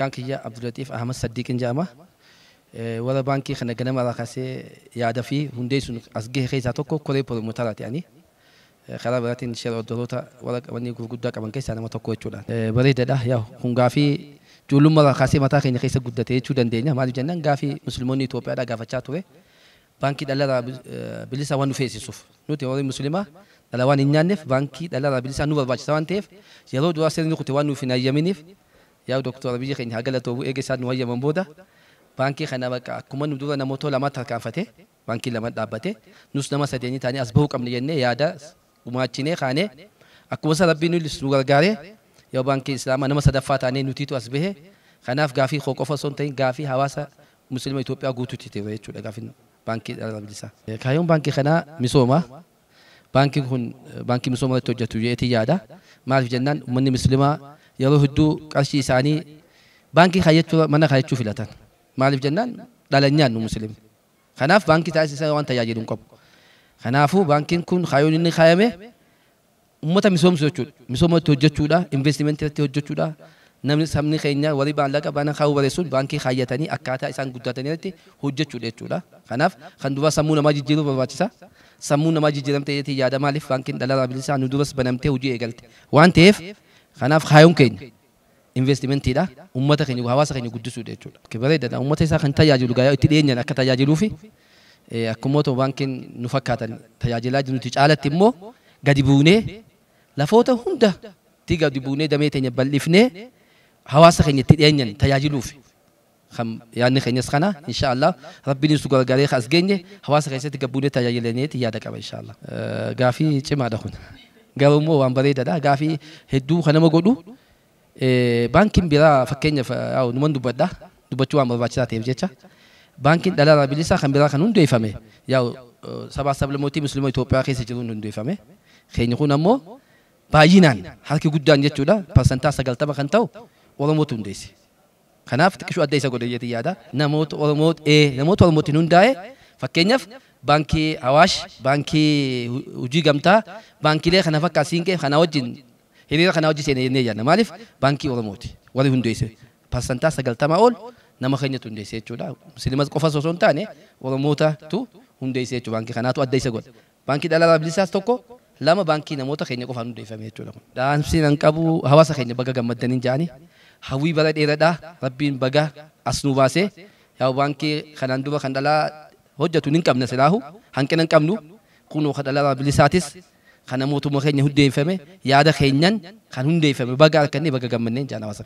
Maqaan kiyya Abdulatiif Ahmad Saddiiqin jedhama. Warra baankii kana ganama irraa kaasee yaada fi hundeessuun as gahe keessaa tokko koree promootaraati ani. Karaa biraatiin shareholdoroota warra wanni gurguddaa qaban keessaa nama tokko jechuudha. Bareedaadha. Yaa kun gaafii ijoollummaa irraa kaasee mataa keenya keessa guddate jechuu dandeenya. Maaliif jennaan gaafii musliimoonni Itoophiyaadhaa gaafachaa ture. Baankii dhala bilisa waan nu feesisuuf. Nuti warri musliimaa dhala waan hin nyaanneef baankii dhala bilisaa nu barbaachisa waan ta'eef yeroo duraa sirni kute waan nuuf hin hayyaminiif yaa Dooktor Abiyyi keenya haa galatoomu eega isaan nu hayyaman booda baankii kana bakka akkuma nu dura namoota lama tarkaanfate baankii lama dhaabbate nus nama sadeenii taanee as bahuu qabne jennee yaada gumaachinee kaanee akkuma isa Rabbiin nu gargaaree yoo baankii Islaamaa nama sadaffaa taanee nutiitu as bahe. Kanaaf gaafii koo qofa osoo hin ta'in gaafii hawaasa musliima Itoophiyaa guutuutti ture jechuudha gaafiin baankii dhala bilisaa. Kaayyoon baankii kanaa misooma. Baankiin kun baankii misooma irratti hojjetu jedheetii yaada. Maaliif jennaan uummanni musliimaa yeroo hedduu qarshii isaanii baankii kaayyachuu mana kaayyachuu filatan. Maaliif jennaan dhala hin nyaannu musliimni. Kanaaf baankii taasisa waan tajaajilu hin qabu. Kanaafuu baankiin kun kaayyoon inni kaayame uummata misoomsu jechuudha. Misooma irratti hojjechuudha, investimentii irratti hojjechuudha. Namni sabni keenya warri maallaqa bana kaa'uu bareessuun baankii kaayyatanii akkaataa isaan guddatanii irratti hojjechuudha jechuudha. Kanaaf kan dura sammuu namaa jijjiiruu barbaachisa. Sammuu namaa jijjiiramte jeetii yaada maaliif baankiin dhala bilisaa nu duras banamtee hojii eegalte waan ta'eef kanaaf kaayyoon keenya investimentiidha. Uummata keenya hawaasa keenya guddisuudha jechuudha. Bareedaadha. Uummata isaa kan tajaajilu gaa itti dhiyeenyaan akka tajaajiluufi akkuma baankiin nu fakkaatan tajaajilaa jiru caalatti immoo gadi buunee lafoota hunda gadi buunee damee teenya bal'ifnee hawaasa keenya itti dhiyeenyaan tajaajiluuf kan yaadni keenyas kana inshaallah Rabbiin nu gargaaree as geenye hawaasa keessatti gabbuunee tajaajilaneeti yaada qaba inshaallah. Gaafii cimaadha kun. Garuu immoo waan bareedaadha. Gaafii hedduu kan nama godhu baankiin biraa fakkeenyaaf numan dubbadha. Dubbachuu waan barbaachisaa ta'eef jecha. Baankiin dhala bilisaa kan biraa kan hundeeffame yaa sabaa sablammootii musliima Itoophiyaa keessa jiruun hundeeffame. Keenya kun ammoo baay'inaan harki guddaan jechuudha 90% kan ta'u Oromootu hundeesse. Kanaaf xiqqishuu adda isa godhe jeetii yaada. Namoota Oromoo namoota Oromootiin hundaa'e fakkeenyaaf baankii Awaash, baankii Hojii Gamtaa, baankiilee kana fakkaat siinqee kana wajjin hiriira kana wajjin seenee jennee yaadna. Maaliif baankii Oromooti warri hundeesse 90% ol nama keenyatu hundeesse jechuudha. Musliimas qofa osoo hin taane Oromootatu hundeesse jechuudha. Baankii kanaatu adda isa godhe. Baankii dhala bilisaas tokko lama baankii namoota keenya qofaan hundeeffame jechuudha. Dhaamsi nan qabu hawaasa keenya baga gammaddaniin jedhanii hawwii bara dheeraadhaa Rabbiin baga as nu baasee yaa baankii kanaan dura kan dhalaa hojjetu hin qabne silaahu hanqina hin qabnu kunoo kan dhala bilisaatis kan mootummaa keenya hundeeffame yaada keenyan kan hundeeffame baga harkannee baga gammanneen jedhan hawaasa.